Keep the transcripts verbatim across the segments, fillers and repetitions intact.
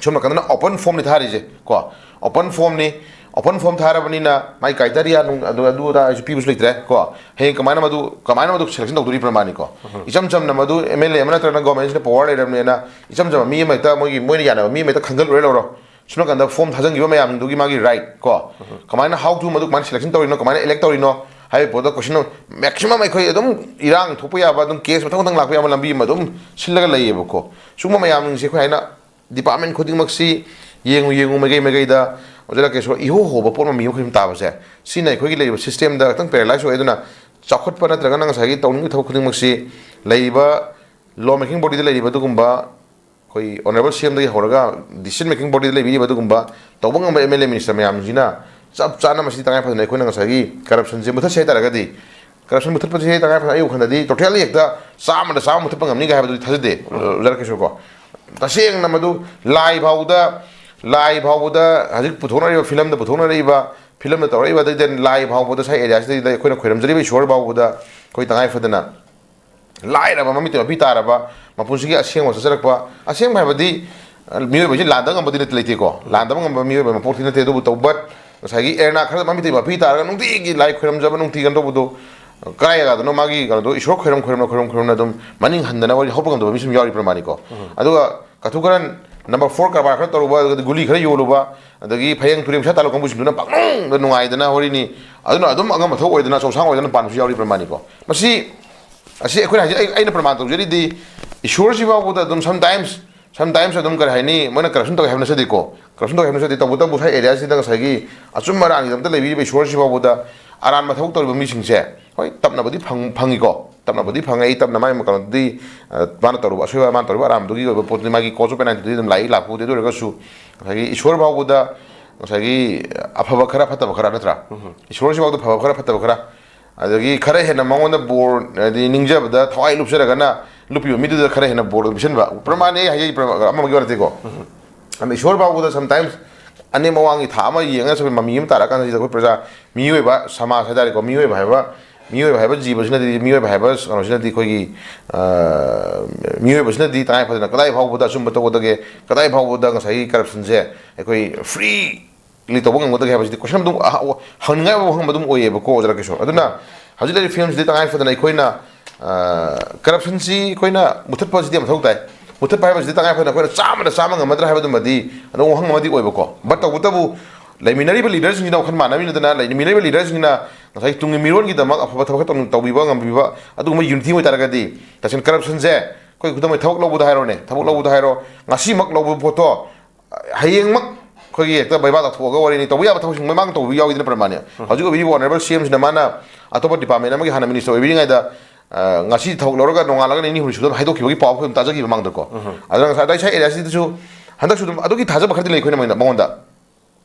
ꯁꯣꯝ ꯅꯥꯀꯟꯗꯅ open formꯅꯤ ꯊꯥꯔꯤꯁꯦ ꯀꯣ, open formꯅꯤ꯫ Open form ꯊꯥꯔꯕꯅꯤꯅ ꯃꯥꯏ criteria ꯅꯨꯡ ꯑꯗꯨ ꯑꯗꯨ ꯑꯗꯥ ꯑꯩꯁꯨ ꯄꯤꯕꯁꯨ ꯂꯩꯇ꯭ꯔꯦ ꯀꯣ꯫ ꯍꯌꯦꯡ ꯀꯃꯥꯏꯅ ꯃꯗꯨ ꯀꯃꯥꯏꯅ ꯃꯗꯨ selection ꯇꯧꯗꯣꯔꯤ ꯄ꯭ꯔꯃꯥꯅꯤꯀꯣ꯫ ꯏꯆꯝ ꯆꯝꯅ ꯃꯗꯨ MLA ꯑꯃ ꯅꯠꯇ꯭ꯔꯒꯅ governmentꯁꯤꯅ power ꯂꯩꯔꯕꯅꯤꯅ ꯏꯆꯝ ꯆꯝꯕ ꯃꯤ ꯑꯃ ꯍꯦꯛꯇ ꯃꯣꯏꯒꯤ ꯃꯣꯏꯅ ꯌꯥꯅꯕ ꯃꯤ ꯑꯃ ꯍꯦꯛꯇ ꯈꯟꯒꯠꯂꯨꯔꯦ ꯂꯧꯔꯣ꯫ ꯁꯣꯝ ꯅꯥꯀꯟꯗ form ꯊꯥꯖꯤꯟꯈꯤꯕ ꯃꯌꯥꯝꯗꯨꯒꯤ ꯃꯥꯒꯤ right ꯀꯣ꯫ ꯀꯃꯥꯏꯅ, how to ꯃꯗꯨ ꯀꯃꯥꯏꯅ selection ꯇꯧꯔꯤꯅꯣ, ꯀꯃꯥꯏꯅ elect ꯇꯧꯔꯤꯅꯣ ꯍꯥꯏꯕꯒꯤ ꯄꯣꯠꯇ question maximum ꯑꯩꯈꯣꯏ ꯑꯗꯨꯝ ꯏꯔꯥꯡ ꯊꯣꯛꯄ ꯌꯥꯕ ꯑꯗꯨꯝ case ꯃꯊꯪ ꯃꯊꯪ ꯂꯥꯛꯄ ꯌꯥꯕ ꯂꯝꯕꯤ ꯑꯃ ꯑꯗꯨꯝ ꯁꯤꯜꯂꯒ ꯂꯩꯌꯦꯕꯀꯣ꯫ ꯁꯤꯒꯨꯝꯕ ꯃꯌꯥꯝꯁꯤꯡꯁꯦ ꯑꯩꯈꯣꯏ ꯍꯥꯏꯅ department ꯈꯨꯗꯤꯡꯃꯛꯁꯤ ꯌꯦꯡꯉꯨ ꯌꯦꯡꯉꯨ ꯃꯥꯏꯀꯩ ꯃꯥꯏꯀꯩꯗ ꯑꯣꯖꯥ ꯔꯥꯀꯦꯁꯣꯔ ꯏꯍꯣ ꯍꯣꯕ ꯄꯣꯠ ꯑꯃ ꯃꯤ ꯑꯃꯈꯛ ꯁꯨꯝ ꯇꯥꯕꯁꯦ, ꯁꯤꯅ ꯑꯩꯈꯣꯏꯒꯤ ꯂꯩꯔꯤꯕ systemꯗ ꯈꯤꯇꯪ paralyze ꯑꯣꯏ꯫ ꯑꯗꯨꯅ ꯆꯥꯎꯈꯠꯄ ꯅꯠꯇ꯭ꯔꯒ ꯅꯪ ꯉꯁꯥꯏꯒꯤ ꯇꯧꯅꯤꯡꯕ ꯊꯕꯛ ꯈꯨꯗꯤꯡꯃꯛꯁꯤ ꯂꯩꯔꯤꯕ law making bodyꯗ ꯂꯩꯔꯤꯕ ꯑꯗꯨꯒꯨꯝꯕ ꯑꯩꯈꯣꯏ honourable CMꯗꯒꯤ ꯍꯧꯔꯒ decision making bodyꯗ ꯂꯩꯕꯤꯔꯤꯕ ꯑꯗꯨꯒꯨꯝꯕ ꯇꯧꯕ ꯉꯝꯕ MLA minister ꯃꯌꯥꯝꯁꯤꯅ ꯆꯞ ꯆꯥꯅ ꯃꯁꯤ ꯇꯉꯥꯏ ꯐꯗꯅ ꯑꯩꯈꯣꯏꯅ ꯉꯁꯥꯏꯒꯤ corruptionꯁꯦ ꯃꯨꯊꯠꯁꯦ ꯍꯥꯏ ꯇꯥꯔꯒꯗꯤ, corruption ꯃꯨꯊꯠꯄꯁꯦ ꯇꯉꯥꯏ ꯐꯗꯅ ꯑꯩ ꯋꯥꯈꯜꯗꯗꯤ totally ꯍꯦꯛꯇ ꯆꯥꯝꯃꯗ ꯆꯥꯝꯃ ꯃꯨꯊꯠꯄ ꯉꯝꯅꯤꯒ ꯍꯥꯏꯕꯗꯨꯗꯤ ꯊꯥꯖꯗꯦ, ꯑꯣꯖꯥ ꯔꯥꯀꯦꯁꯣꯔ ꯀꯣ꯫ ꯇꯁꯦꯡꯅ ꯃꯗꯨ ꯂꯥꯏ ꯐꯥꯎꯕꯗ, ꯂꯥꯏ ꯐꯥꯎꯕꯗ ꯍꯧꯖꯤꯛ ꯄꯨꯊꯣꯛꯅꯔꯤꯕ, filmꯗ ꯄꯨꯊꯣꯛꯅꯔꯛꯏꯕ, filmꯗ ꯇꯧꯔꯛꯏꯕ, ꯑꯗꯩꯗꯤ ꯂꯥꯏ ꯐꯥꯎꯕꯗ ꯁ꯭ꯋꯥꯏ areaꯁꯤꯗꯩꯗ ꯑꯩꯈꯣꯏꯅ ꯈꯣꯏꯔꯝꯖꯔꯤꯕ ꯏꯁꯣꯔ ꯐꯥꯎꯕꯗ ꯑꯩꯈꯣꯏ ꯇꯉꯥꯏ ꯐꯗꯅ ꯂꯥꯏꯔꯕ ꯃꯃꯤꯠꯇ ꯃꯄꯤ ꯇꯥꯔꯕ, ꯃꯄꯨꯟꯁꯤꯒꯤ ꯑꯁꯦꯡꯕ ꯆꯠꯆꯔꯛꯄ, ꯑꯁꯦꯡꯕ ꯍꯥꯏꯕꯗꯤ, ꯑ, ꯃꯤꯑꯣꯏꯕꯁꯤ ꯂꯥꯟꯗ ꯉꯝꯕꯗꯤ ꯅꯠꯇꯦ, ꯂꯩꯇꯦꯀꯣ, ꯂꯥꯟꯗꯕ ꯉꯝꯕ ꯃꯤꯑꯣꯏꯕ ꯃꯄꯣꯛꯇꯤ ꯅꯠꯇꯦ꯫ ꯑꯗꯨꯕꯨ ꯇꯧꯕ ꯉꯁꯥꯏꯒꯤ ꯑꯦꯔꯅꯥ ꯈꯔꯗ ꯃꯃꯤꯠꯇ ꯃꯄꯤ ꯇꯥꯔꯒ ꯅꯨꯡꯇꯤꯒꯤ ꯂꯥꯏ ꯈꯣꯏꯔꯝꯖꯕ, ꯅꯨꯡꯇꯤꯒꯤ ꯀꯩꯅꯣ ꯇꯧꯕꯗꯣ, ꯀꯗꯥꯏ ꯖꯒꯥꯗꯅꯣ ꯃꯥꯒꯤ ꯀꯩꯅꯣꯗꯣ ꯏꯁꯣꯔ ꯈꯣꯏꯔꯝ ꯈꯣꯏꯔꯝꯅ ꯈꯣꯏꯔꯝ ꯈꯣꯏꯔꯝꯅ ꯑꯗꯨꯝ ꯃꯅꯤꯡ ꯍꯟꯗꯅ ꯋꯥꯔꯤ ꯍꯧꯕ ꯉꯝꯗꯕ ꯃꯤꯁꯨ ꯑꯗꯨꯝ ꯌꯥꯎꯔꯤ ꯄ꯭ꯔꯃꯥꯅꯤꯀꯣ꯫ ꯑꯗꯨꯒ ꯀꯥꯊꯨ ꯀꯥꯔꯟ number four ꯀꯔꯕꯥꯔ ꯈꯔ ꯇꯧꯔꯨꯕ, ꯑꯗꯨꯒ ꯒꯨꯂꯤ ꯈꯔ ꯌꯣꯜꯂꯨꯕ, ꯑꯗꯒꯤ ꯐꯌꯦꯡ ꯇꯨꯔꯦꯟ ꯄꯩꯁꯥ ꯇꯥꯜꯂꯨꯕ ꯀꯥꯡꯕꯨꯁꯤꯡꯗꯨꯅ ꯄꯪꯅꯨꯡꯗ ꯅꯨꯡꯉꯥꯏꯗꯅ ꯋꯥꯔꯤꯅꯤ꯫ ꯑꯗꯨꯅ ꯑꯗꯨꯝ ꯑꯉꯝ ꯑꯊꯧ ꯑꯣꯏꯗꯅ ꯑꯆꯧꯁꯥꯡ ꯑꯣꯏꯗꯅ ꯄꯥꯟꯕꯁꯨ ꯌꯥꯎꯔꯤ ꯄ꯭ꯔꯃꯥꯅꯤꯀꯣ꯫ ꯃꯁꯤ, ꯑꯁꯤ ꯑꯩꯈꯣꯏꯅ ꯍꯧꯖꯤꯛ ꯑꯩ-, ꯑꯩꯅ ꯄ꯭ꯔꯃꯥꯟ ꯇꯧꯖꯔꯤꯗꯤ ꯏꯁꯣꯔꯁꯤ ꯐꯥꯎꯕꯗ ꯑꯗꯨꯝ sometimes, sometimes ꯑꯗꯨꯝ ꯀꯔꯤ ꯍꯥꯏꯅꯤ, ꯃꯣꯏꯅ corruption ꯇꯧꯋꯦ ꯍꯥꯏꯕ ꯅꯠꯆꯗꯦꯀꯣ, corruption ꯇꯧꯋꯦ ꯍꯥꯏꯕ ꯅꯠꯆꯗꯦ, ꯇꯧꯕꯇꯕꯨ ꯁ꯭ꯋꯥꯏ areaꯁꯤꯗ ꯉꯁꯥꯏꯒꯤ ꯑꯆꯨꯝꯕ ꯑꯔꯥꯟꯒꯤꯗꯃꯛꯇ ꯂꯩꯕꯤꯔꯤꯕ ꯏꯁꯣꯔꯁꯤ ꯐꯥꯎꯕꯗ ꯑꯔꯥꯟꯕ ꯊꯕꯛ ꯇꯧꯔꯤꯕ ꯃꯤꯁꯤꯡꯁꯦ, ꯍꯣꯏ, ꯇꯞꯅꯕꯨꯗꯤ ꯐꯪ-, ꯐꯪꯉꯤꯀꯣ, ꯇꯞꯅꯕꯨꯗꯤ ꯐꯪꯉꯦ꯫ ꯑꯩ ꯇꯞꯅ ꯃꯥꯒꯤ ꯀꯩꯅꯣꯗꯨꯗꯤ, ꯑ, ꯃꯥꯅ ꯇꯧꯔꯨꯕ ꯑꯁꯣꯏꯕ, ꯃꯥꯅ ꯇꯧꯔꯨꯕ ꯑꯔꯥꯟꯕꯗꯨꯒꯤ ꯑꯣꯏꯕ ꯄꯣꯠꯇꯨꯗꯤ ꯃꯥꯒꯤ cause of penaltyꯗꯨꯗꯤ ꯑꯗꯨꯝ ꯂꯥꯛꯏ, ꯂꯥꯛꯄꯕꯨꯗꯤ꯫ ꯑꯗꯨ ꯑꯣꯏꯔꯒꯁꯨ ꯉꯁꯥꯏꯒꯤ ꯏꯁꯣꯔ ꯐꯥꯎꯕꯗ ꯉꯁꯥꯏꯒꯤ ꯑꯐꯕ ꯈꯔ ꯐꯠꯇꯕ ꯈꯔ ꯅꯠꯇ꯭ꯔꯥ? ꯏꯁꯣꯔꯁꯤ ꯐꯥꯎꯗ ꯐꯕ ꯈꯔ ꯐꯠꯇꯕ ꯈꯔ, ꯑꯗꯒꯤ ꯈꯔ ꯍꯦꯟꯅ ꯃꯉꯣꯟꯗ ꯕꯣꯔ, ꯍꯥꯏꯗꯤ ꯅꯤꯡꯖꯕꯗ ꯊꯋꯥꯏ ꯂꯨꯞꯆꯔꯒꯅ ꯂꯨꯞꯄꯤꯕ ꯃꯤꯗꯨꯗ ꯈꯔ ꯍꯦꯟꯅ ꯕꯣꯔ ꯄꯤꯁꯤꯟꯕ꯫ ꯄ꯭ꯔꯃꯥꯟꯅꯦ ꯑꯩ ꯍꯥꯏꯖꯩ, ꯄ꯭ꯔꯃꯥꯟ ꯑꯃꯒꯤ ꯋꯥ ꯅꯠꯇꯦꯀꯣ꯫ ꯑꯗ ꯏꯁꯣꯔ ꯐꯥꯎꯕꯗ sometimes ꯑꯅꯦꯝ ꯑꯋꯥꯡꯒꯤ ꯊꯥꯛ ꯑꯃ ꯌꯦꯡꯉꯒ ꯃꯃꯤ ꯑꯃ ꯇꯥꯔꯀꯥꯟꯁꯤꯗ ꯑꯩꯈꯣꯏ ꯄ꯭ꯔꯖꯥ ꯃꯤꯑꯣꯏꯕ ꯁꯃꯥꯖ ꯍꯥꯏꯇꯥꯔꯦꯀꯣ, ꯃꯤꯑꯣꯏꯕ ꯍꯥꯏꯕ ꯃꯤꯑꯣꯏꯕ ꯍꯥꯏꯕ ꯖꯤꯕꯁꯤꯅꯗꯤ, ꯃꯤꯑꯣꯏꯕ ꯍꯥꯏꯕ ꯀꯩꯅꯣꯁꯤꯅꯗꯤ ꯑꯩꯈꯣꯏꯒꯤ, ꯑ, ꯃꯤꯑꯣꯏꯕꯁꯤꯅꯗꯤ ꯇꯉꯥꯏ ꯐꯗꯅ ꯀꯗꯥꯏ ꯐꯥꯎꯕꯗ ꯑꯆꯨꯝꯕ ꯇꯧꯒꯗꯒꯦ, ꯀꯗꯥꯏ ꯐꯥꯎꯕꯗ ꯉꯁꯥꯏꯒꯤ ꯀꯔꯞꯁꯟꯁꯦ ꯑꯩꯈꯣꯏ ꯐ꯭ꯔꯤꯂꯤ ꯇꯧꯕ ꯉꯝꯒꯗꯒꯦ ꯍꯥꯏꯕꯁꯤꯗꯤ ꯀꯣꯏꯁꯟ ꯑꯗꯨꯝ ꯑꯍ-, ꯍꯪꯅꯤꯡꯉꯥꯏ ꯑꯃ ꯍꯪꯕ ꯑꯗꯨꯝ ꯑꯣꯏꯌꯦꯕꯀꯣ, ꯑꯣꯖꯥ ꯔꯥꯀꯦꯁꯣꯔ꯫ ꯑꯗꯨꯅ ꯍꯧꯖꯤꯛ ꯂꯩꯔꯤꯕ ꯐꯤꯕꯝꯁꯤꯗꯤ ꯇꯉꯥꯏ ꯐꯗꯅ ꯑꯩꯈꯣꯏꯅ, ꯑ, ꯀꯔꯞꯁꯟꯁꯤ ꯑꯩꯈꯣꯏꯅ ꯃꯨꯊꯠꯄꯁꯤꯗꯤ ꯌꯥꯝ ꯃꯊꯧ ꯇꯥꯏ꯫ ꯃꯨꯊꯠꯄ ꯍꯥꯏꯕꯁꯤꯗꯤ ꯇꯉꯥꯏ ꯐꯗꯅ ꯑꯩꯈꯣꯏꯅ ꯆꯥꯝꯃꯗ ꯆꯥꯝꯃ ꯉꯝꯃꯗ꯭ꯔꯥ ꯍꯥꯏꯕꯗꯨꯃꯗꯤ ꯑꯗꯨꯝ ꯋꯥꯍꯪ ꯑꯃꯗꯤ ꯑꯣꯏꯕꯀꯣ꯫ But ꯇꯧꯕꯇꯕꯨ ꯂꯩꯃꯤꯟꯅꯔꯤꯕ ꯂꯤꯗꯔꯁꯤꯡꯁꯤꯅ ꯋꯥꯈꯜ ꯃꯥꯟꯅꯃꯤꯟꯅꯗꯅ, ꯂꯩꯃꯤꯟꯅꯔꯤꯕ ꯂꯤꯗꯔꯁꯤꯡꯁꯤꯅ ꯉꯁꯥꯏꯒꯤ ꯇꯨꯡꯒꯤ ꯃꯤꯔꯣꯟꯒꯤꯗꯃꯛ ꯑꯐꯕ ꯊꯕꯛ ꯇꯧ-, ꯇꯧꯕꯤꯕ ꯉꯝꯕꯤꯕ ꯑꯗꯨꯒꯨꯝꯕ unity ꯑꯣꯏꯇꯥꯔꯒꯗꯤ, ꯇꯁꯦꯡꯅ ꯀꯔꯞꯁꯟꯁꯦ ꯑꯩꯈꯣꯏ ꯈꯨꯗꯝ ꯑꯣꯏꯅ ꯊꯕꯛ ꯂꯧꯕꯗ ꯍꯥꯏꯔꯣꯅꯦ, ꯊꯕꯛ ꯂꯧꯕꯗ ꯍꯥꯏꯔꯣ, ꯉꯁꯤꯃꯛ ꯂꯧꯕ ꯄꯣꯠꯇꯣ ꯍꯌꯦꯡꯃꯛ ꯑꯩꯈꯣꯏꯒꯤ ꯍꯦꯛꯇ ꯕꯩꯕꯥ ꯇꯥꯊꯣꯛꯑꯒ ꯋꯥꯔꯤꯅꯤ, ꯇꯧꯕ ꯌꯥꯕ ꯊꯕꯛꯁꯤꯡ ꯃꯃꯥꯡ ꯇꯧꯕ ꯌꯥꯎꯋꯤꯗꯅ ꯄ꯭ꯔꯃꯥꯟꯅꯦ꯫ ꯍꯧꯖꯤꯛ ꯑꯣꯏꯕꯤꯔꯤꯕ honourable C M ꯁꯤꯅ ꯃꯥꯅ ꯑꯇꯣꯞꯄ department ꯑꯃꯒꯤ ꯍꯥꯟꯅ minister ꯑꯣꯏꯕꯤꯔꯤꯉꯩꯗ, ꯑ, ꯉꯁꯤ ꯊꯕꯛ ꯂꯧꯔꯒ ꯅꯣꯡꯉꯥꯜꯂꯒ ꯅꯤꯅꯤ ꯍꯨꯝꯅꯤ ꯁꯨꯕꯗ ꯍꯥꯏꯗꯣꯛꯈꯤꯕꯒꯤ ꯄꯥꯎ ꯑꯩꯈꯣꯏ ꯑꯗꯨꯝ ꯇꯥꯖꯈꯤꯕ ꯃꯃꯥꯡꯗꯀꯣ꯫ ꯑꯗꯨꯅ ꯉꯁꯥꯏ ꯑꯗꯥꯏ ꯁꯥꯏ area ꯁꯤꯗꯁꯨ ꯍꯟꯗꯛꯁꯨ ꯑꯗꯨꯝ ꯑꯗꯨꯒꯤ ꯊꯥꯖꯕ ꯈꯔꯗꯤ ꯂꯩ ꯑꯩꯈꯣꯏꯅ ꯃꯉꯣꯟꯗ꯫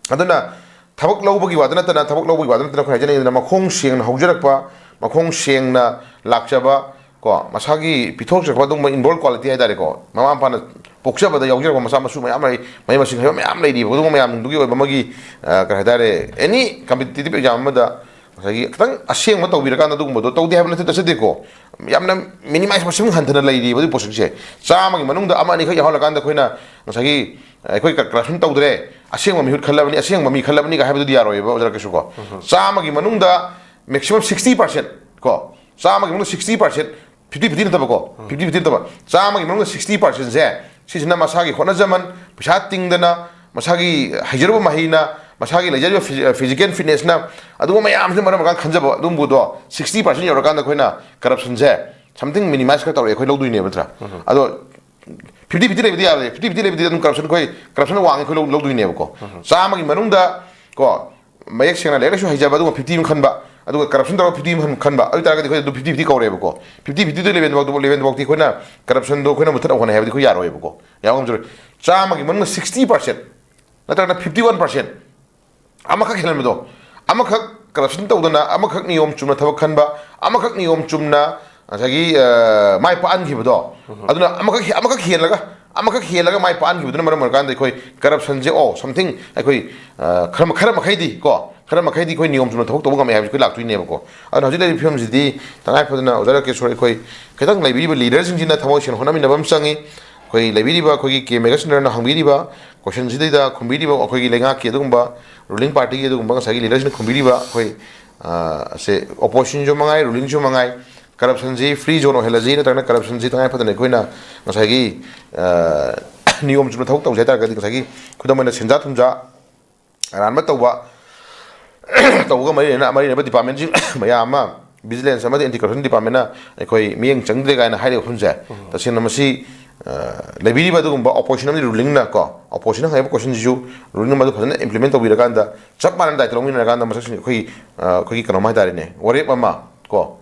ꯑꯗꯨꯅ ꯊꯕꯛ ꯂꯧꯕꯒꯤ ꯋꯥꯗ ꯅꯠꯇꯅ, ꯊꯕꯛ ꯂꯧꯕꯒꯤ ꯋꯥꯗ ꯅꯠꯇꯅ ꯑꯩꯈꯣꯏ ꯍꯥꯏꯖꯅꯤꯡꯉꯤꯗꯅ ꯃꯈꯣꯡ ꯁꯦꯡꯅ ꯍꯧꯖꯔꯛꯄ, ꯃꯈꯣꯡ ꯁꯦꯡꯅ ꯂꯥꯛꯆꯕ, ꯀꯣ, ꯃꯁꯥꯒꯤ ꯄꯤꯊꯣꯛꯆꯔꯛꯄ ꯑꯗꯨꯒꯨꯝꯕ inborn quality ꯍꯥꯏꯇꯥꯔꯦꯀꯣ, ꯃꯃꯥ ꯃꯄꯥꯅ ꯄꯣꯛꯆꯕꯗ ꯌꯥꯎꯖꯔꯛꯄ ꯃꯆꯥ ꯃꯁꯨ ꯃꯌꯥꯝ ꯂꯩ, ꯃꯍꯩ ꯃꯁꯤꯡ ꯍꯩꯕ ꯃꯌꯥꯝ ꯂꯩꯔꯤꯕ, ꯑꯗꯨꯒꯨꯝꯕ ꯃꯌꯥꯝꯗꯨꯒꯤ ꯑꯣꯏꯕ ꯑꯃꯒꯤ, ꯑ, ꯀꯔꯤ ꯍꯥꯏꯇꯥꯔꯦ, any competitive exam ꯑꯃꯗ ꯉꯁꯥꯏꯒꯤ ꯈꯤꯇꯪ ꯑꯁꯦꯡꯕ ꯇꯧꯕꯤꯔꯀꯥꯟꯗ ꯑꯗꯨꯒꯨꯝꯕꯗꯣ ꯇꯧꯗꯦ ꯍꯥꯏꯕ ꯅꯠꯇꯦ, ꯆꯠꯆꯗꯦꯀꯣ, ꯌꯥꯝꯅ minimize, ꯃꯁꯤꯡ ꯍꯟꯊꯅ ꯂꯩꯔꯤꯕ ꯑꯗꯨꯒꯤ ꯄꯣꯠꯁꯛꯁꯦ꯫ ꯆꯥꯝꯃꯒꯤ ꯃꯅꯨꯡꯗ ꯑꯃ ꯑꯅꯤꯈꯛ ꯌꯥꯎꯍꯜꯂꯀꯥꯟꯗ ꯑꯩꯈꯣꯏꯅ ꯉꯁꯥꯏꯒꯤ ꯑꯩꯈꯣꯏ ꯀ-, corruption ꯇꯧꯗ꯭ꯔꯦ, ꯑꯁꯦꯡꯕ ꯃꯤꯍꯨꯠ ꯈꯜꯂꯕꯅꯤ, ꯑꯁꯦꯡꯕ ꯃꯤ ꯈꯜꯂꯕꯅꯤꯒ ꯍꯥꯏꯕꯗꯨꯗꯤ ꯌꯥꯔꯣꯏꯕ, ꯑꯣꯖꯥ ꯔꯥꯀꯦꯁꯁꯨ ꯀꯣ꯫ ꯆꯥꯝꯃꯒꯤ ꯃꯅꯨꯡꯗ maximum sixty percent ꯀꯣ, ꯆꯥꯝꯃꯒꯤ ꯃꯅꯨꯡꯗ sixty percent, fifty fifty ꯅꯠꯇꯕꯀꯣ, fifty fifty ꯅꯠꯇꯕ, ꯆꯥꯝꯃꯒꯤ ꯃꯅꯨꯡꯗ sixty percentꯁꯦ, ꯁꯤꯁꯤꯅ ꯃꯁꯥꯒꯤ ꯍꯣꯠꯅꯖꯃꯟ, ꯄꯩꯁꯥ ꯇꯤꯡꯗꯅ, ꯃꯁꯥꯒꯤ ꯍꯩꯖꯔꯨꯕ ꯃꯍꯩꯅ, ꯃꯁꯥꯒꯤ ꯂꯩꯖꯔꯤꯕ ꯐꯤ-, physical fitnessꯅ, ꯑꯗꯨꯒꯨꯝꯕ ꯃꯌꯥꯝꯁꯤꯅ ꯃꯔꯝ ꯑꯣꯏꯔꯀꯥꯟꯗ ꯈꯟꯖꯕ ꯑꯗꯨꯒꯨꯝꯕꯗꯣ sixty percent ꯌꯧꯔꯀꯥꯟꯗ ꯑꯩꯈꯣꯏꯅ corruptionꯁꯦ something minimize ꯈꯔ ꯇꯧꯔꯛꯑꯦ, ꯑꯩꯈꯣꯏ ꯂꯧꯗꯣꯏꯅꯦꯕ, ꯅꯠꯇ꯭ꯔꯥ? ꯑꯗꯣ fifty fifty ꯂꯩꯕꯗꯤ ꯌꯥꯔꯣꯏ꯫ Fifty fifty ꯂꯩꯕꯗꯤ ꯑꯗꯨꯝ corruption, ꯑꯩꯈꯣꯏ corruption ꯋꯥꯡꯉꯦ, ꯑꯩꯈꯣꯏ ꯂꯧ-, ꯂꯧꯗꯣꯏꯅꯦꯕꯀꯣ꯫ ꯆꯥꯝꯃꯒꯤ ꯃꯅꯨꯡꯗ ꯀꯣ, ꯃꯌꯦꯛ ꯁꯦꯡꯅ ꯂꯥꯏꯔꯤꯛ ꯂꯥꯏꯁꯨ ꯍꯩꯖꯕ ꯑꯗꯨꯒ fifty ꯑꯃ ꯈꯟꯕ, ꯑꯗꯨꯒ corruption ꯇꯧꯔꯒ fifty ꯑꯃ ꯈꯟꯕ, ꯑꯗꯨ ꯑꯣꯏꯇꯥꯔꯒꯗꯤ ꯑꯩꯈꯣꯏ ꯑꯗꯨꯝ fifty fifty ꯀꯧꯔꯦꯕꯀꯣ꯫ Fifty fifty ꯗꯨ level ꯐꯥꯎꯗ, level ꯐꯥꯎꯗꯤ ꯑꯩꯈꯣꯏꯅ corruptionꯗꯣ ꯑꯩꯈꯣꯏꯅ ꯃꯨꯊꯠꯅꯕ ꯍꯣꯠꯅꯩ ꯍꯥꯏꯕꯗꯤ ꯑꯩꯈꯣꯏ ꯌꯥꯔꯣꯏꯕꯀꯣ, ꯌꯥꯕ ꯉꯝꯖꯔꯣꯏ꯫ ꯆꯥꯝꯃꯒꯤ ꯃꯅꯨꯡꯗ sixty percent ꯅꯠꯇ꯭ꯔꯒꯅ fifty one percent ꯑꯃꯈꯛ ꯍꯦꯜꯍꯟꯕꯗꯣ, ꯑꯃꯈꯛ corruption ꯇꯧꯗꯅ, ꯑꯃꯈꯛ ꯅꯤꯌꯣꯝ ꯆꯨꯝꯅ ꯊꯕꯛ ꯈꯟꯕ, ꯑꯃꯈꯛ ꯅꯤꯌꯣꯝ ꯆꯨꯝꯅ ꯉꯁꯥꯏꯒꯤ, ꯑ, ꯃꯥꯏ ꯄꯥꯛꯍꯟꯈꯤꯕꯗꯣ, ꯑꯗꯨꯅ ꯑꯃꯈꯛ ꯍꯦ-, ꯑꯃꯈꯛ ꯍꯦꯜꯂꯒ, ꯑꯃꯈꯛ ꯍꯦꯜꯂꯒ ꯃꯥꯏ ꯄꯥꯛꯍꯟꯈꯤꯕꯗꯨꯅ ꯃꯔꯝ ꯑꯣꯏꯔꯀꯥꯟꯗ ꯑꯩꯈꯣꯏ corruptionꯁꯦ, ꯑꯣ, something ꯑꯩꯈꯣꯏ, ꯑ, ꯈꯔ, ꯈꯔ ꯃꯈꯩꯗꯤ ꯀꯣ, ꯈꯔ ꯃꯈꯩꯗꯤ ꯑꯩꯈꯣꯏ ꯅꯤꯌꯣꯝ ꯆꯨꯝꯅ ꯊꯕꯛ ꯇꯧꯕ ꯉꯝꯃꯦ ꯍꯥꯏꯕꯁꯤ ꯑꯩꯈꯣꯏ ꯂꯥꯛꯇꯣꯏꯅꯦꯕꯀꯣ꯫ ꯑꯗꯨꯅ ꯍꯧꯖꯤꯛ ꯂꯩꯔꯤꯕ ꯐꯤꯕꯝꯁꯤꯗꯤ ꯇꯉꯥꯏ ꯐꯗꯅ ꯑꯣꯖꯥ ꯔꯥꯀꯦꯁꯣꯔ, ꯑꯩꯈꯣꯏ ꯈꯤꯇꯪ ꯂꯩꯕꯤꯔꯤꯕ ꯂꯤꯗꯔꯁꯤꯡꯁꯤꯅ ꯊꯃꯣꯏ ꯁꯦꯡꯅ ꯍꯣꯠꯅꯃꯤꯟꯅꯕ ꯑꯃ ꯆꯪꯉꯤ꯫ ꯑꯩꯈꯣꯏ ꯂꯩꯕꯤꯔꯤꯕ ꯑꯩꯈꯣꯏꯒꯤ ꯀꯦ ꯃꯦꯘꯁꯤꯡꯅꯅ ꯍꯪꯕꯤꯔꯤꯕ ꯀꯣꯏꯁꯟꯁꯤꯗꯩꯗ ꯈꯨꯝꯕꯤꯔꯤꯕ ꯑꯩꯈꯣꯏꯒꯤ ꯂꯩꯉꯥꯛꯀꯤ ꯑꯗꯨꯒꯨꯝꯕ, ꯔꯨꯂꯤꯡ ꯄꯥꯔꯇꯤꯒꯤ ꯑꯗꯨꯒꯨꯝꯕ ꯉꯁꯥꯏꯒꯤ ꯂꯤꯗꯔꯁꯤꯡꯅ ꯈꯨꯝꯕꯤꯔꯤꯕ ꯑꯩꯈꯣꯏ, ꯑ, ꯁꯦ ꯑꯣꯄꯣꯖꯤꯁꯟꯁꯨ ꯃꯉꯥꯏ, ꯔꯨꯂꯤꯡꯁꯨ ꯃꯉꯥꯏ, ꯀꯔꯞꯁꯟꯁꯤ ꯐ꯭ꯔꯤ ꯖꯣꯟ ꯑꯣꯏꯍꯜꯂꯁꯤ, ꯅꯠꯇ꯭ꯔꯒꯅ ꯀꯔꯞꯁꯟꯁꯤ ꯇꯉꯥꯏ ꯐꯗꯅ ꯑꯩꯈꯣꯏꯅ ꯉꯁꯥꯏꯒꯤ, ꯑ, ꯅꯤꯌꯣꯝ ꯆꯨꯝꯅ ꯊꯕꯛ ꯇꯧꯁꯦ ꯍꯥꯏ ꯇꯥꯔꯒꯗꯤ, ꯉꯁꯥꯏꯒꯤ ꯈꯨꯗꯝ ꯑꯣꯏꯅ ꯁꯦꯟꯖꯥ ꯊꯨꯝꯖꯥ ꯑꯔꯥꯟꯕ ꯇꯧꯕ, ꯇꯧꯕꯒ ꯃꯔꯤ ꯂꯩꯅ-, ꯃꯔꯤ ꯂꯩꯅꯕ ꯗꯤꯄꯥꯔꯠꯃꯦꯟꯁꯤꯡ ꯃꯌꯥꯝ ꯑꯃ, ꯚꯤꯖꯤꯂꯦꯟꯁ ꯑꯃꯗꯤ ꯑꯦꯟꯇꯤ ꯀꯔꯞꯁꯟ ꯗꯤꯄꯥꯔꯠꯃꯦꯟꯅ ꯑꯩꯈꯣꯏ ꯃꯤꯠꯌꯦꯡ ꯆꯪꯗ꯭ꯔꯦ ꯀꯥꯏꯅ ꯍꯥꯏꯔꯤꯕ ꯋꯥꯐꯝꯁꯦ, ꯇꯁꯦꯡꯅ ꯃꯁꯤ, ꯑ, ꯂꯩꯕꯤꯔꯤꯕ ꯑꯗꯨꯒꯨꯝꯕ ꯑꯣꯄꯣꯖꯤꯁꯟ ꯑꯃꯗꯤ ꯔꯨꯂꯤꯡꯅ ꯀꯣ, ꯑꯣꯄꯣꯖꯤꯁꯟꯅ ꯍꯪꯉꯛꯏꯕ ꯀꯣꯏꯁꯟꯁꯤꯁꯨ ꯔꯨꯂꯤꯡꯅ ꯃꯗꯨ ꯐꯖꯅ ꯏꯝꯄ꯭ꯂꯤꯃꯦꯟ ꯇꯧꯕꯤꯔꯀꯥꯟꯗ, ꯆꯞ ꯃꯥꯟꯅꯅ ꯗꯥꯏꯇ ꯂꯧꯃꯤꯟꯅꯔꯀꯥꯟꯗ ꯃꯁꯛꯁꯤꯡ ꯑꯩꯈꯣꯏꯒꯤ, ꯑ, ꯑꯩꯈꯣꯏꯒꯤ ꯀꯩꯅꯣꯝ ꯍꯥꯏ ꯇꯥꯔꯦꯅꯦ, ꯋꯥꯔꯦꯞ ꯑꯃ ꯀꯣ,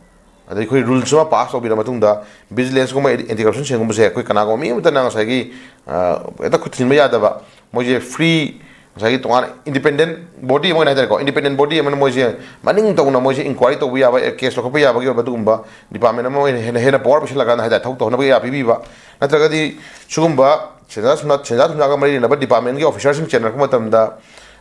ꯑꯗꯩ ꯑꯩꯈꯣꯏ ꯔꯨꯜꯁ ꯑꯃ ꯄꯥꯁ ꯇꯧꯕꯤꯔ ꯃꯇꯨꯡꯗ, ꯚꯤꯖꯤꯂꯦꯟꯁꯀꯨꯝꯕ ꯑꯦꯟꯇꯤ ꯀꯔꯞꯁꯟ ꯁꯦꯜꯒꯨꯝꯕꯁꯦ ꯑꯩꯈꯣꯏ ꯀꯅꯥꯒꯨꯝꯕ ꯃꯤ ꯑꯃꯠꯇꯅ ꯉꯁꯥꯏꯒꯤ, ꯑ, ꯍꯦꯛꯇ ꯈꯨꯠ ꯊꯤꯟꯕ ꯌꯥꯗꯕ, ꯃꯣꯏꯁꯦ ꯐ꯭ꯔꯤ, ꯉꯁꯥꯏꯒꯤ ꯇꯣꯉꯥꯟꯅ ꯏꯟꯗꯤꯄꯦꯟꯗꯦꯟ ꯕꯣꯗꯤ ꯑꯃ ꯑꯣꯏꯅ ꯍꯥꯏꯇꯥꯔꯦꯀꯣ, ꯏꯟꯗꯤꯄꯦꯟꯗꯦꯟ ꯕꯣꯗꯤ ꯑꯃꯅ ꯃꯣꯏꯁꯦ ꯃꯅꯤꯡ ꯇꯧꯅ ꯃꯣꯏꯁꯦ ꯏꯟꯀ꯭ꯋꯥꯏꯔꯤ ꯇꯧꯕ ꯌꯥꯕ, ꯀꯦꯁ ꯂꯧꯈꯠꯄ ꯌꯥꯕꯒꯤ ꯑꯣꯏꯕ ꯑꯗꯨꯒꯨꯝꯕ ꯗꯤꯄꯥꯔꯠꯃꯦꯟ ꯑꯃ ꯑꯣꯏꯅ ꯍꯦꯟꯅ, ꯍꯦꯟꯅ ꯄꯋꯥꯔ ꯄꯤꯁꯤꯜꯂꯀꯥꯟꯗ ꯍꯥꯏꯇꯥꯔꯦ, ꯊꯕꯛ ꯇꯧꯍꯟꯅꯕ ꯌꯥ ꯄꯤꯕꯤꯕ, ꯅꯠꯇ꯭ꯔꯒꯗꯤ ꯁꯤꯒꯨꯝꯕ ꯁꯦꯟꯖꯥ ꯊꯨꯝꯖꯥ-, ꯁꯦꯟꯖꯥ ꯊꯨꯝꯖꯥꯒ ꯃꯔꯤ ꯂꯩꯅꯕ ꯗꯤꯄꯥꯔꯠꯃꯦꯟꯒꯤ ꯑꯣꯐꯤꯁꯥꯔꯁꯤꯡ ꯆꯦꯟꯅꯔꯛꯄ ꯃꯇꯝꯗ,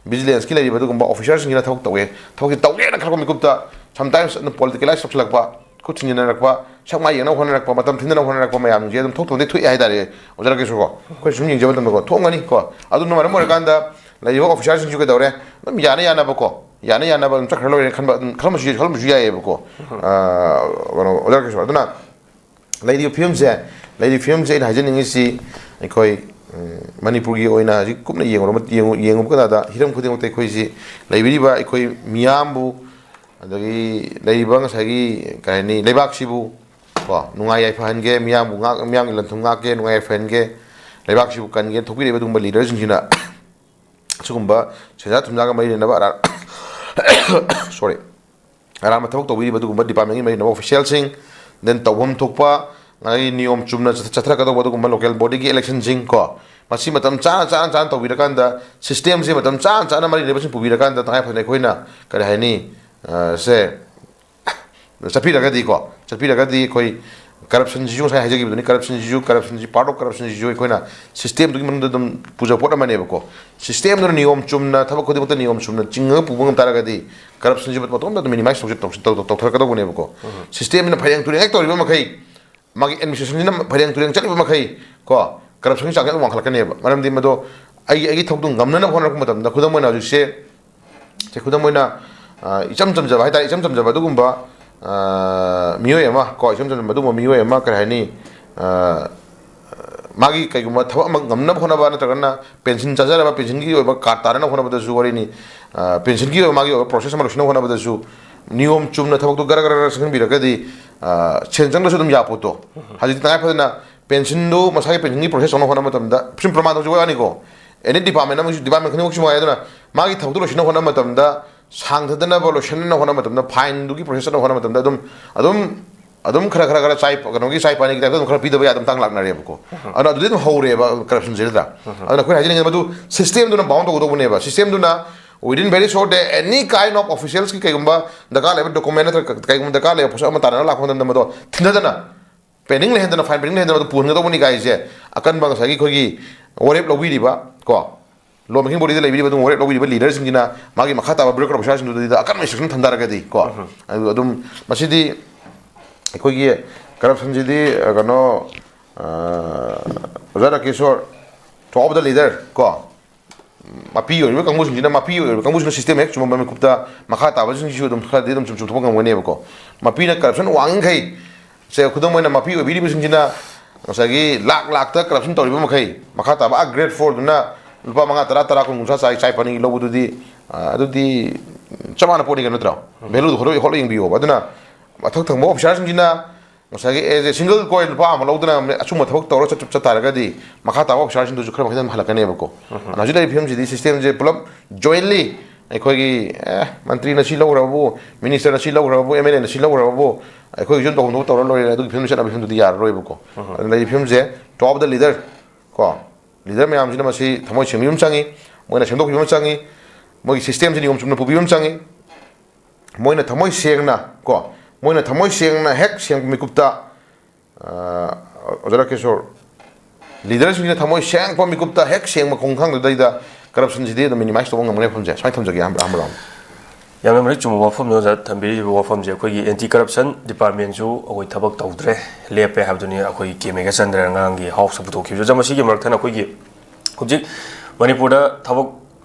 ꯚꯤꯖꯤꯂꯦꯟꯁꯀꯤ ꯂꯩꯔꯤꯕ ꯑꯗꯨꯒꯨꯝꯕ ꯑꯣꯐꯤꯁꯥꯔꯁꯤꯡꯁꯤꯅ ꯊꯕꯛ ꯇꯧꯋꯦ, ꯊꯕꯛꯁꯤ ꯇꯧꯒꯦꯅ ꯈꯜꯂꯛꯄ ꯃꯤꯀꯨꯞꯇ, ꯁꯝꯇꯥꯏꯝꯁ ꯑꯗꯨꯝ ꯄꯣꯂꯤꯇꯤꯀꯦꯂꯥꯏꯁ ꯇꯧꯁꯤꯜꯂꯛꯄ, ꯈꯨꯠ ꯊꯤꯟꯖꯤꯟꯅꯔꯛꯄ, ꯁꯛ ꯃꯥꯏ ꯌꯦꯡꯅꯕ ꯍꯣꯠꯅꯔꯛꯄ, ꯃꯇꯝ ꯊꯤꯟꯅꯕ ꯍꯣꯠꯅꯔꯛꯄ ꯃꯌꯥꯝꯁꯦ ꯑꯗꯨꯝ ꯊꯣꯛ ꯊꯣꯛꯇꯤ ꯊꯣꯛꯑꯦ ꯍꯥꯏꯇꯥꯔꯦ, ꯑꯣꯖꯥ ꯔꯥꯀꯦꯁꯀꯣ꯫ ꯑꯩꯈꯣꯏ ꯁꯨꯝ ꯌꯦꯡꯖꯕ ꯃꯇꯝꯗꯀꯣ, ꯊꯣꯛꯑꯝꯒꯅꯤ ꯀꯣ꯫ ꯑꯗꯨꯅ ꯃꯔꯝ ꯑꯣꯏꯔꯀꯥꯟꯗ ꯂꯩꯔꯤꯕ ꯑꯣꯐꯤꯁꯥꯔꯁꯤꯡꯁꯨ ꯀꯩꯗꯧꯔꯦ, ꯑꯗꯨꯝ ꯌꯥꯅ ꯌꯥꯅꯕꯀꯣ, ꯌꯥꯅ ꯌꯥꯅꯕ ꯑꯗꯨꯝ ꯆꯠꯈ꯭ꯔ ꯂꯣꯏꯔꯦ ꯈꯟꯕ, ꯑꯗꯨꯝ ꯈꯜꯂꯝꯕꯁꯨ ꯌꯥꯏ, ꯈꯜꯂꯝꯕꯁꯨ ꯌꯥꯏꯑꯕꯀꯣ꯫ ꯑ, ꯀꯩꯅꯣ, ꯑꯣꯖꯥ ꯔꯥꯀꯦꯁ, ꯑꯗꯨꯅ ꯂꯩꯔꯤꯕ ꯐꯤꯕꯝꯁꯦ, ꯂꯩꯔꯤꯕ ꯐꯤꯕꯝꯁꯦ ꯑꯩꯅ ꯍꯥꯏꯖꯅꯤꯡꯉꯤꯁꯤ, ꯑꯩꯈꯣꯏ, ꯎꯝ, ꯃꯅꯤꯄꯨꯔꯒꯤ ꯑꯣꯏꯅ ꯍꯧꯖꯤꯛ ꯀꯨꯞꯅ ꯌꯦꯡꯉꯨꯔꯕ-, ꯌꯦꯡꯉꯨ-, ꯌꯦꯡꯉꯨꯕ ꯀꯥꯟꯗ ꯍꯤꯔꯝ ꯈꯨꯗꯤꯡꯃꯛꯇ ꯑꯩꯈꯣꯏꯁꯤ ꯂꯩꯕꯤꯔꯤꯕ ꯑꯩꯈꯣꯏ ꯃꯤꯌꯥꯝꯕꯨ, ꯑꯗꯒꯤ ꯂꯩꯔꯤꯕ ꯉꯁꯥꯏꯒꯤ, ꯀꯩ ꯍꯥꯏꯅꯤ, ꯂꯩꯕꯥꯛꯁꯤꯕꯨ ꯀꯣ ꯅꯨꯡꯉꯥꯏ ꯌꯥꯏꯐꯍꯟꯒꯦ, ꯃꯤꯌꯥꯝꯕꯨ ꯉꯥꯛ-, ꯃꯤꯌꯥꯝꯒꯤ ꯂꯟ ꯊꯨꯝ ꯉꯥꯛꯀꯦ, ꯅꯨꯡꯉꯥꯏ ꯌꯥꯏꯐꯍꯟꯒꯦ, ꯂꯩꯕꯥꯛꯁꯤꯕꯨ ꯀꯟꯒꯦꯅ ꯊꯣꯛꯄꯤꯔꯛꯏꯕ ꯑꯗꯨꯒꯨꯝꯕ ꯂꯤꯗꯔꯁꯤꯡꯁꯤꯅ ꯁꯤꯒꯨꯝꯕ ꯁꯦꯟꯖꯥ ꯊꯨꯝꯖꯥꯒ ꯃꯔꯤ ꯂꯩꯅꯕ ꯑꯔꯥꯟ-, sorry, ꯑꯔꯥꯟꯕ ꯊꯕꯛ ꯇꯧꯕꯤꯔꯤꯕ ꯑꯗꯨꯒꯨꯝꯕ ꯗꯤꯄꯥꯔꯠꯃꯦꯟꯒꯤ ꯃꯔꯤ ꯂꯩꯅꯕ ꯑꯣꯐꯤꯁꯤꯌꯦꯜꯁꯤꯡ, then ꯇꯧꯐꯝ ꯊꯣꯛꯄ ꯉꯁꯥꯏꯒꯤ ꯅꯤꯌꯣꯝ ꯆꯨꯝꯅ ꯆꯠꯊ-, ꯆꯠꯊꯔꯛꯀꯗꯧꯕ ꯑꯗꯨꯒꯨꯝꯕ ꯂꯣꯀꯦꯜ ꯕꯣꯗꯤꯒꯤ ꯏꯂꯦꯛꯁꯟꯁꯤꯡ ꯀꯣ, ꯃꯁꯤ ꯃꯇꯝ ꯆꯥꯅ, ꯆꯥꯅ, ꯆꯥꯅ ꯇꯧꯕꯤꯔꯀꯥꯟꯗ, ꯁꯤꯁꯇꯦꯝꯁꯤ ꯃꯇꯝ ꯆꯥꯅ, ꯆꯥꯅ ꯃꯔꯤ ꯂꯩꯅꯕꯁꯤꯡ ꯄꯨꯕꯤꯔꯀꯥꯟꯗ, ꯇꯉꯥꯏ ꯐꯗꯅ ꯑꯩꯈꯣꯏꯅ, ꯀꯔꯤ ꯍꯥꯏꯅꯤ, ꯑ, ꯁꯦ, ꯆꯠꯄꯤꯔꯒꯗꯤꯀꯣ, ꯆꯠꯄꯤꯔꯒꯗꯤ ꯑꯩꯈꯣꯏ ꯀꯔꯞꯁꯟꯁꯤꯁꯨ ꯉꯁꯥꯏ ꯍꯥꯏꯖꯈꯤꯕꯗꯨꯅꯤ, ꯀꯔꯞꯁꯟꯁꯤꯁꯨ, ꯀꯔꯞꯁꯟꯁꯤ, ꯄꯥꯔꯠ ꯑꯣꯐ ꯀꯔꯞꯁꯟꯁꯤꯁꯨ ꯑꯩꯈꯣꯏꯅ ꯁꯤꯁꯇꯦꯝꯗꯨꯒꯤ ꯃꯅꯨꯡꯗ ꯑꯗꯨꯝ ꯄꯨꯖꯕ ꯄꯣꯠ ꯑꯃꯅꯦꯕꯀꯣ꯫ ꯁꯤꯁꯇꯦꯝꯗꯨꯅ ꯅꯤꯌꯣꯝ ꯆꯨꯝꯅ, ꯊꯕꯛ ꯈꯨꯗꯤꯡꯃꯛꯇ ꯅꯤꯌꯣꯝ ꯆꯨꯝꯅ ꯆꯤꯡꯉꯒ ꯄꯨꯕ ꯉꯝ ꯇꯥꯔꯒꯗꯤ, ꯀꯔꯞꯁꯟꯁꯤ ꯃꯇꯣꯝꯇ ꯑꯗꯨꯝ ꯃꯤꯅꯤꯃꯥꯏꯁ ꯇꯧꯁꯤ-, ꯇꯧꯁꯤ-, ꯇꯧ-, ꯇꯧꯊꯔꯛꯀꯗꯧꯕꯅꯦꯕꯀꯣ꯫ ꯁꯤꯁꯇꯦꯝꯁꯤꯅ ꯐꯩꯔꯦꯡ ꯇꯨꯔꯦꯡ ꯍꯦꯛ ꯇꯧꯔꯤꯕ ꯃꯈꯩ, ꯃꯥꯒꯤ ꯑꯦꯗꯃꯤꯅꯤꯁꯇ꯭ꯔꯦꯁꯟꯁꯤꯅ ꯐꯩꯔꯦꯡ ꯇꯨꯔꯦꯡ ꯆꯠꯂꯤꯕ ꯃꯈꯩ ꯀꯣ, ꯀꯔꯞꯁꯟꯒꯤ ꯆꯥꯡꯁꯦ ꯑꯗꯨꯝ ꯋꯥꯡꯈꯠꯂꯛꯀꯅꯦꯕ꯫ ꯃꯔꯝꯗꯤ ꯃꯗꯣ ꯑꯩꯒꯤ, ꯑꯩꯒꯤ ꯊꯕꯛꯇꯣ ꯉꯝꯅꯅꯕ ꯍꯣꯠꯅꯔꯛꯄ ꯃꯇꯝꯗ, ꯈꯨꯗꯝ ꯑꯣꯏꯅ ꯍꯧꯖꯤꯛꯁꯦ, ꯁꯦ, ꯈꯨꯗꯝ ꯑꯣꯏꯅ, ꯑ, ꯏꯆꯝ ꯆꯝꯖꯕ ꯍꯥꯏꯇꯥꯔꯦ, ꯏꯆꯝ ꯆꯝꯖꯕ ꯑꯗꯨꯒꯨꯝꯕ, ꯑ, ꯃꯤꯑꯣꯏ ꯑꯃ ꯀꯣ, ꯏꯆꯝ ꯆꯝꯖꯕ ꯑꯗꯨꯒꯨꯝꯕ ꯃꯤꯑꯣꯏ ꯑꯃ, ꯀꯔꯤ ꯍꯥꯏꯅꯤ, ꯑ, ꯃꯥꯒꯤ ꯀꯩꯒꯨꯝꯕ ꯊꯕꯛ ꯑꯃ ꯉꯝꯅꯕ ꯍꯣꯠꯅꯕ, ꯅꯠꯇ꯭ꯔꯒꯅ ꯄꯦꯟꯁꯤꯟ ꯆꯥꯖꯔꯕ ꯄꯦꯟꯁꯤꯟꯒꯤ ꯑꯣꯏꯕ ꯀꯥꯔꯗ ꯇꯥꯅꯅꯕ ꯍꯣꯠꯅꯕꯗꯁꯨ ꯋꯥꯔꯤꯅꯤ, ꯑ, ꯄꯦꯟꯁꯤꯟꯒꯤ ꯑꯣꯏꯕ ꯃꯥꯒꯤ ꯑꯣꯏꯕ ꯄ꯭ꯔꯣꯁꯦꯁ ꯑꯃ ꯂꯣꯏꯁꯤꯟꯅꯕ ꯍꯣꯠꯅꯕꯗꯁꯨ ꯅꯤꯌꯣꯝ ꯆꯨꯝꯅ ꯊꯕꯛꯇꯣ ꯒꯔ ꯒꯔ ꯒꯔ ꯆꯪꯁꯤꯟꯕꯤꯔꯒꯗꯤ, ꯑ, ꯁꯦꯟ ꯆꯪꯗ꯭ꯔꯁꯨ ꯑꯗꯨꯝ ꯌꯥꯄꯣꯠꯇꯣ꯫ ꯍꯧꯖꯤꯛꯇꯤ ꯇꯉꯥꯏ ꯐꯗꯅ ꯄꯦꯟꯁꯤꯟꯗꯨ, ꯃꯁꯥꯒꯤ ꯄꯦꯟꯁꯤꯟꯒꯤ ꯄ꯭ꯔꯣꯁꯦꯁ ꯇꯧꯅꯕ ꯍꯣꯠꯅꯕ ꯃꯇꯝꯗ, ꯁꯨꯝ ꯄ꯭ꯔꯃꯥꯟ ꯇꯧꯖꯕ ꯋꯥꯅꯤꯀꯣ, ꯑꯦꯅꯤ ꯗꯤꯄꯥꯔꯠꯃꯦꯟ ꯑꯃꯒꯤ, ꯗꯤꯄꯥꯔꯠꯃꯦꯟ ꯈꯨꯗꯤꯡꯃꯛꯁꯨ ꯃꯉꯥꯏ, ꯑꯗꯨꯅ ꯃꯥꯒꯤ ꯊꯕꯛꯇꯨ ꯂꯣꯏꯁꯤꯟꯅꯕ ꯍꯣꯠꯅꯕ ꯃꯇꯝꯗ, ꯁꯥꯡꯊꯗꯅꯕ ꯂꯣꯏꯁꯤꯟꯅꯕ ꯍꯣꯠꯅꯕ ꯃꯇꯝꯗ, ꯐꯥꯏꯟꯗꯨꯒꯤ ꯄ꯭ꯔꯣꯁꯦꯁ ꯆꯠꯅꯕ ꯍꯣꯠꯅꯕ ꯃꯇꯝꯗ ꯑꯗꯨꯝ, ꯑꯗꯨꯝ, ꯑꯗꯨꯝ ꯈꯔ, ꯈꯔ, ꯈꯔ ꯆꯥꯏ, ꯀꯩꯅꯣꯒꯤ ꯆꯥꯏ ꯄꯥꯅꯤꯒꯤ ꯇꯥꯏꯞꯇ ꯑꯗꯨꯝ ꯈꯔ ꯄꯤꯗꯕ ꯌꯥꯗꯕ ꯃꯇꯥꯡ ꯂꯥꯛꯅꯔꯦꯕꯀꯣ꯫ ꯑꯗꯨꯅ ꯑꯗꯨꯗꯤ ꯑꯗꯨꯝ ꯍꯧꯔꯦꯕ ꯀꯔꯞꯁꯟꯁꯦ, ꯅꯠꯇ꯭ꯔꯥ? ꯑꯗꯨꯅ ꯑꯩꯈꯣꯏꯅ ꯍꯥꯏꯖꯅꯤꯡꯉꯤꯁꯦ ꯃꯗꯨ ꯁꯤꯁꯇꯦꯝꯗꯨꯅ ꯕꯥꯎꯟ ꯇꯧꯒꯗꯧꯕꯅꯦꯕ꯫ ꯁꯤꯁꯇꯦꯝꯗꯨꯅ within very short day any kind of officialsꯀꯤ ꯀꯩꯒꯨꯝꯕ ꯗꯔꯀꯥꯔ ꯂꯩꯕ ꯗꯣꯀꯨꯃꯦꯟ ꯅꯠꯇ꯭ꯔꯒ ꯀꯩꯒꯨꯝꯕ ꯗꯔꯀꯥꯔ ꯂꯩꯕ ꯄꯣꯠꯁꯛ ꯑꯃ ꯇꯥꯟꯅꯅꯕ ꯂꯥꯛꯄ ꯃꯇꯝꯗ ꯃꯗꯣ ꯊꯤꯟꯊꯗꯅ, ꯄꯦꯟꯗꯤꯡ ꯂꯩꯍꯟꯗꯅ, ꯐꯥꯏꯟ ꯄꯦꯟꯗꯤꯡ ꯂꯩꯍꯟꯗꯅ ꯃꯗꯨ ꯄꯨꯍꯟꯒꯗꯧꯕꯅꯤ ꯀꯥꯏꯁꯦ ꯑꯀꯟꯕ ꯉꯁꯥꯏꯒꯤ ꯑꯩꯈꯣꯏꯒꯤ ꯋꯥꯔꯦꯞ ꯂꯧꯕꯤꯔꯤꯕ ꯀꯣ, ꯂꯣ ꯃꯦꯀꯤꯡ ꯕꯣꯗꯤꯗ ꯂꯩꯕꯤꯔꯤꯕ ꯑꯗꯨꯝ ꯋꯥꯔꯦꯞ ꯂꯧꯕꯤꯔꯤꯕ ꯂꯤꯗꯔꯁꯤꯡꯁꯤꯅ ꯃꯥꯒꯤ ꯃꯈꯥ ꯇꯥꯕ ꯕ꯭ꯌꯨꯔꯣꯀ꯭ꯔꯥꯠ ꯑꯣꯐꯤꯁꯥꯔꯁꯤꯡꯗꯨꯗ ꯑꯀꯟꯕ ꯏꯟꯁꯇ꯭ꯔꯛꯁꯟ ꯊꯝ ꯇꯥꯔꯒꯗꯤ ꯀꯣ, ꯑꯗꯨ ꯑꯗꯨꯝ ꯃꯁꯤꯗꯤ ꯑꯩꯈꯣꯏꯒꯤ ꯀꯔꯞꯁꯟꯁꯤꯗꯤ, ꯑ, ꯀꯩꯅꯣ, ꯑ, ꯑꯣꯖꯥ ꯔꯥꯀꯦꯁꯣꯔ, top of the leader ꯀꯣ, ꯃꯄꯤ ꯑꯣꯏꯔꯤꯕ ꯀꯥꯡꯕꯨꯁꯤꯡꯁꯤꯅ, ꯃꯄꯤ ꯑꯣꯏꯔꯤꯕ ꯀꯥꯡꯕꯨꯁꯤꯡꯅ ꯁꯤꯁꯇꯦꯝ ꯍꯦꯛ ꯆꯨꯝꯃꯝꯕ ꯃꯤꯀꯨꯞꯇ ꯃꯈꯥ ꯇꯥꯕꯁꯤꯡꯁꯤꯁꯨ ꯑꯗꯨꯝ ꯈꯔꯗꯤ ꯑꯗꯨꯝ ꯆꯨꯝ-, ꯆꯨꯝꯊꯣꯛꯄ ꯉꯝꯒꯅꯦꯕꯀꯣ꯫ ꯃꯄꯤꯅ ꯀꯔꯞꯁꯟ ꯋꯥꯡꯉꯤꯈꯩ, ꯁꯦ, ꯈꯨꯗꯝ ꯑꯣꯏꯅ ꯃꯄꯤ ꯑꯣꯏꯕꯤꯔꯤꯕꯁꯤꯡꯁꯤꯅ ꯉꯁꯥꯏꯒꯤ ꯂꯥꯛ ꯂꯥꯛꯇ ꯀꯔꯞꯁꯟ ꯇꯧꯔꯤꯕ ꯃꯈꯩ, ꯃꯈꯥ ꯇꯥꯕ ꯑꯥ ꯒ꯭ꯔꯦꯗ ꯐꯣꯔꯗꯨꯅ ꯂꯨꯄꯥ ꯃꯉꯥ, ꯇꯔꯥ, ꯇꯔꯥ, ꯀꯨꯟ, ꯀꯨꯟꯊ꯭ꯔꯥ ꯆꯥꯏ, ꯆꯥꯏ ꯄꯥꯅꯤꯒꯤ ꯂꯧꯕꯗꯨꯗꯤ, ꯑ, ꯑꯗꯨꯗꯤ ꯆꯞ ꯃꯥꯟꯅ ꯄꯣꯠꯅꯤ ꯀꯩꯅꯣ, ꯅꯠꯇ꯭ꯔꯣ? ꯚꯦꯂꯨꯗꯨ ꯍꯣꯠꯂ, ꯍꯣꯠꯂ ꯌꯦꯡꯕꯤꯌꯣꯕ꯫ ꯑꯗꯨꯅ ꯃꯊꯛ ꯊꯪꯕ ꯑꯣꯐꯤꯁꯥꯔꯁꯤꯡꯁꯤꯅ ꯉꯁꯥꯏꯒꯤ as a single coin ꯂꯨꯄꯥ ꯑꯃ ꯂꯧꯗꯅ ꯑꯆꯨꯝꯕ ꯊꯕꯛ ꯇꯧꯔ ꯆꯠ-, ꯆꯠ ꯇꯥꯔꯒꯗꯤ ꯃꯈꯥ ꯇꯥꯕ ꯑꯣꯐꯤꯁꯥꯔꯁꯤꯡꯗꯨꯁꯨ ꯈꯔ ꯃꯈꯩ ꯑꯗꯨꯝ ꯍꯜꯂꯛꯀꯅꯦꯕꯀꯣ꯫ ꯑꯗꯨꯅ ꯍꯧꯖꯤꯛ ꯂꯩꯔꯤꯕ ꯐꯤꯕꯝꯁꯤꯗꯤ ꯁꯤꯁꯇꯦꯝꯁꯦ ꯄꯨꯂꯞ ꯖꯣꯏꯟꯂꯤ ꯑꯩꯈꯣꯏꯒꯤ, ꯑꯦ, ꯃꯟꯇ꯭ꯔꯤꯅ ꯁꯤ ꯂꯧꯈ꯭ꯔꯕꯕꯨ, ꯃꯤꯅꯤꯁꯇꯔꯅ ꯁꯤ ꯂꯧꯈ꯭ꯔꯕꯕꯨ, ꯑꯦꯝ ꯑꯦꯜ ꯑꯦꯅ ꯁꯤ ꯂꯧꯈ꯭ꯔꯕꯕꯨ, ꯑꯩꯈꯣꯏꯒꯤꯁꯨ ꯑꯗꯨꯝ ꯇꯧꯐꯝ ꯊꯣꯛꯄ ꯇꯧꯔ ꯂꯣꯏꯔꯦ, ꯑꯗꯨꯒꯤ ꯐꯤꯕꯝꯗ ꯆꯠꯅꯕ ꯐꯤꯕꯝꯗꯨꯗꯤ ꯌꯥꯔꯔꯣꯏꯕꯀꯣ꯫ ꯑꯗꯨꯅ ꯂꯩꯔꯤꯕ ꯐꯤꯕꯝꯁꯦ, top of the leader ꯀꯣ, ꯂꯤꯗꯔ ꯃꯌꯥꯝꯁꯤꯅ ꯃꯁꯤ ꯊꯃꯣꯏ ꯁꯦꯡꯕꯤꯕ ꯑꯃ ꯆꯪꯉꯤ, ꯃꯣꯏꯅ ꯁꯦꯝꯗꯣꯛꯄꯤꯕ ꯑꯃ ꯆꯪꯉꯤ, ꯃꯣꯏꯒꯤ ꯁꯤꯁꯇꯦꯝꯁꯤ ꯅꯤꯌꯣꯝ ꯆꯨꯝꯅ ꯄꯨꯕꯤꯕ ꯑꯃ ꯆꯪꯉꯤ꯫ ꯃꯣꯏꯅ ꯊꯃꯣꯏ ꯁꯦꯡꯅ ꯀꯣ, ꯃꯣꯏꯅ ꯊꯃꯣꯏ ꯁꯦꯡꯅ ꯍꯦꯛ ꯁꯦꯡꯕ ꯃꯤꯀꯨꯞꯇ ꯑꯣꯖꯥ ꯔꯥꯀꯦꯁꯣꯔ, ꯂꯤꯗꯔꯁꯤꯡꯁꯤꯅ ꯊꯃꯣꯏ ꯁꯦꯡꯕ ꯃꯤꯀꯨꯞꯇ ꯍꯦꯛ ꯁꯦꯡꯕ ꯈꯣꯡꯊꯥꯡꯗꯨꯗꯩꯗ ꯀꯔꯞꯁꯟꯁꯤꯗꯤ ꯑꯗꯨꯝ ꯃꯤꯅꯤꯃꯥꯏꯁ ꯇꯧꯕ ꯉꯝꯒꯅꯤ ꯍꯥꯏꯕ ꯋꯥꯐꯝꯁꯦ ꯁꯨꯃꯥꯏꯅ ꯊꯝꯖꯒꯦ꯫ ꯑꯍꯥꯟꯕ ꯑꯍꯥꯟꯕ ꯔꯥꯎꯟ꯫ ꯌꯥꯝꯅ ꯃꯔꯤꯛ ꯆꯨꯝꯕ ꯋꯥꯐꯝꯅꯤ ꯑꯣꯖꯥ ꯊꯝꯕꯤꯔꯤꯕ ꯋꯥꯐꯝꯁꯦ꯫ ꯑꯩꯈꯣꯏꯒꯤ ꯑꯦꯟꯇꯤ ꯀꯔꯞꯁꯟ ꯗꯤꯄꯥꯔꯠꯃꯦꯟꯁꯨ ꯑꯩꯈꯣꯏ ꯊꯕꯛ ꯇꯧꯗ꯭ꯔꯦ, ꯂꯦꯞꯄꯦ ꯍꯥꯏꯕꯗꯨꯅꯤ ꯑꯩꯈꯣꯏꯒꯤ ꯀꯦ ꯃꯦꯘꯆꯟꯗ꯭ꯔ ꯉꯔꯥꯡꯒꯤ ꯍꯥꯎꯁꯇ ꯄꯨꯊꯣꯛꯈꯤꯕꯁꯨ꯫ ꯑꯣꯖꯥ, ꯃꯁꯤꯒꯤ ꯃꯔꯛꯊꯠꯅ ꯑꯩꯈꯣꯏꯒꯤ ꯍꯧꯖꯤꯛ ꯃꯅꯤꯄꯨꯔꯗ ꯊꯕꯛ